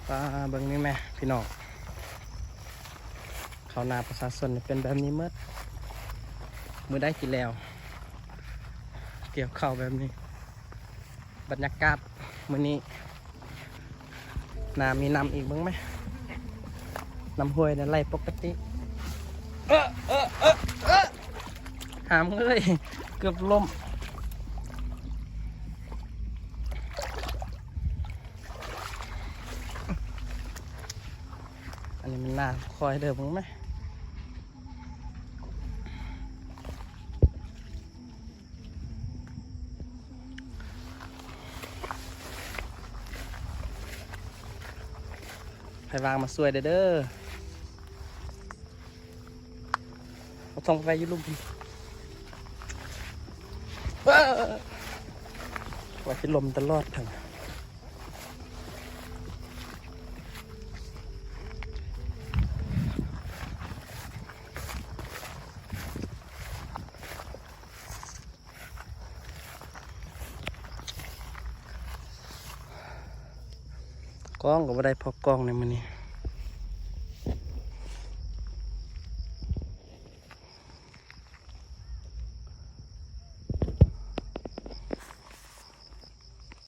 ປ້າ ເບິ່ງນີ້ແມະພີ່ນ້ອງ ເຂົ້ານາປະຊາຊົນເປັນແບບນີ້ໝົດ ມື້ໃດຊິແລ້ວ ກ່ຽວເຂົ້າແບບນີ້ ບັນຍາກາດມື້ນີ້ ນ້ຳມີນ້ຳອີກ ເບິ່ງແມະ ນ້ຳຫ້ວຍໄຫຼປົກກະຕິ ເອີ ເອີ ເອີ ເອີ ຫາມເອີຍ ເກືອບລົ້ມ. ອັນນີ້ມັນໜ້າຄອຍເດີ ເບິ່ງແມະ ໃຜວ່າງມາຊ່ວຍເດີ. ເອົາຊ່ອງໄຟຢູ່ລຸ່ມ ເອີ ວ່າຊິລົມຕະຫຼອດເຖິງ ກ້ອງກໍບໍ່ໄດ້ພໍກ້ອງໃນມື້ນີ້.